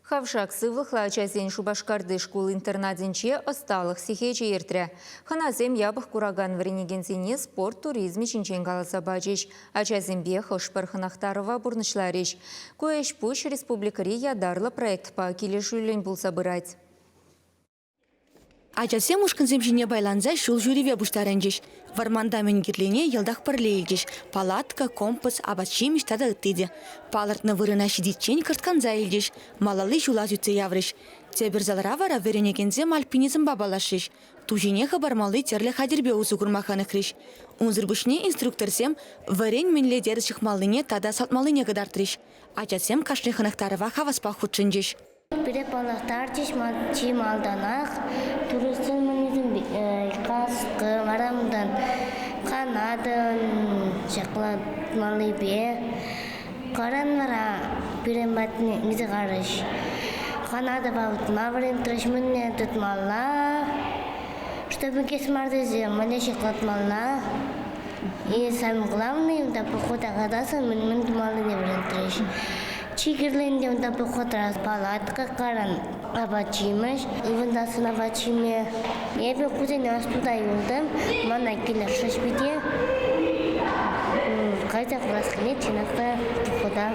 Хавшак сывлӑхлӑ ачасен Шупашкарти шкул-интернатӗнче ӑсталӑх сехечӗ иртрӗ. Хӑнасем япӑх куракан вӗренекенсене спорт туризмӗ ҫинчен каласа пачӗҫ, ачасемпе хӑш-пӗр хӑнӑхтарӑва пурнӑҫларӗҫ. Ку ӗҫ-пуҫ республикӑри ятарлӑ проектпа килӗшӳллӗн пулса пырать. Ачасем ушкӑнсем ҫине пайланса ҫул ҫӳреве пуҫтарӑнчӗҫ. Вӑрманта мӗн кирлине йӑлтах пӗрле илчӗҫ: палатка, компас, апат-ҫимӗҫ тата ытти те. Палӑртнӑ вырӑна ҫитиччен кӑртканса илчӗҫ, малалли ҫула сӳтсе яврӗҫ. Тепӗр залра вара вӗренекенсем альпинизмпа паллашрӗҫ, ту ҫине хӑпармалли тӗрлӗ хатӗрпе усӑ курма хӑнӑхрӗҫ. Унсӑр пуҫне инструкторсем вӗрен мӗнле тӗрӗс ҫыхмаллине тата салтмаллине кӑтартрӗҫ. Ачасем кашни хӑнӑхтарӑва хаваспах хутшӑнчӗҫ. Пире паллаштарчӗҫ чи малтанах туристсен мӑннисемпе каскӑ, вара унтан Канадӑн ҫаклатмаллипе. Кайран вара пирӗн патне илсе карӗҫ. Канадӑпа утма вӗрентрӗҫ, мӗнле тытмалла, чтобы ӳкес мар тесе мӗнле ҫаклатмалла. И самое главное, унта похода каясан мӗн-мӗн тумаллине вӗрентрӗҫ. Чи кирли ӗнтӗ унта походра палатка, каран апат-ҫимӗҫ, ывӑнтассӑн апат ҫиме. Эпӗ кусене астуса юлтӑм, мана килӗшрӗҫ питӗ. Кайса курас килет, чӑнах та, похода.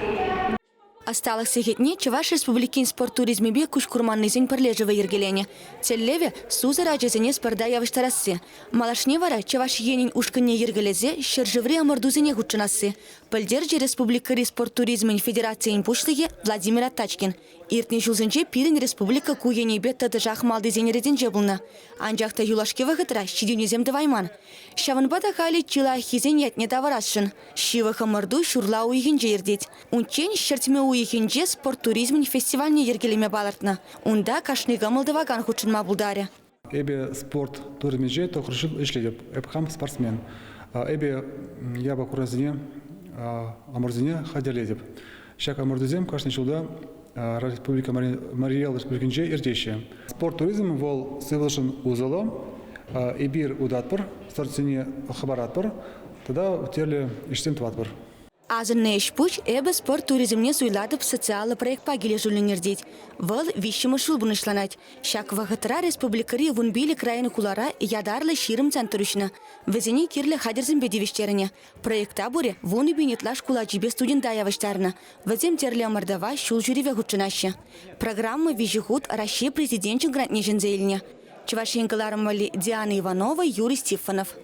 Ӑсталӑх сехетне Чӑваш Республикин спорт туризмӗпе куҫ курманнисен пӗрлешӗвӗ йӗркеленӗ. Тӗллевӗ – сусӑр ачасене спорта явӑҫтарасси. Малашне вара Чӑваш Енӗн ушкӑнне йӗркелесе ҫӗршыври ӑмӑртусене хутшӑнасси, пӗлтерчӗ республикӑри спорт туризмӗн федерацийӗн пуҫлӑхӗ Владимир Атачкин. Иртнӗ ҫулсенче пирӗн республика ку енӗпе тӑтӑшах малтисен ретӗнче пулнӑ. Анчах та юлашки вӑхӑтра ҫитӗнӳсем тӑвайман. Ҫавӑнпа та халӗ чи лайӑххисен ятне тавӑрасшӑн. Ҫывӑх ӑмӑрту ҫурла уйӑхӗнче иртет. Унччен ҫӗртме уйӑхӗнче спорт туризмӗн фестивальне йӗркелеме палӑртнӑ. Унта кашни кӑмӑл тӑвакан хутшӑнма пултарӗ. Эпӗ спорт туризмӗнче тӑхӑр ҫул ӗҫлетӗп. Эп хам спортсмен. Эпӗ япӑх курасене, ӑмӑртусене хатӗрлетӗп. Ҫак ӑмӑртусем кашни ҫулта Республика Марий Эл Республикинче иртеҫҫӗ. Спорт туризмӗ вӑл сывлӑшӑн усӑллӑ. Эпир утатпӑр, сӑртсене хӑпаратпӑр тата тӗрлӗ ӗҫсем тӑватпӑр. Асӑннӑ ӗҫ-пуҫ «Эпӗ спорт туризмне суйлатӑп» социаллӑ проектпа килӗшӳллӗн иртет. Вӑл виҫҫӗмӗш ҫул пурнӑҫланать. Ҫак вӑхӑтра республикӑри 15 район-хулара ятарлӑ ҫирӗм центр уҫнӑ. Вӗсене кирлӗ хатӗрсемпе тивӗҫтернӗ. Проекта пурӗ 10,000 ытла шкул ачипе студента явӑҫтарнӑ. Вӗсем тӗрлӗ ӑмӑртӑва, ҫул ҫӳреве хутшӑнаҫҫӗ. Программа виҫӗ хут Раҫҫей Президенчӗн грантне ҫӗнсе илнӗ. Чӑваш Ен кӑларӑм валли Диана Иванова, Юрий Стефанов.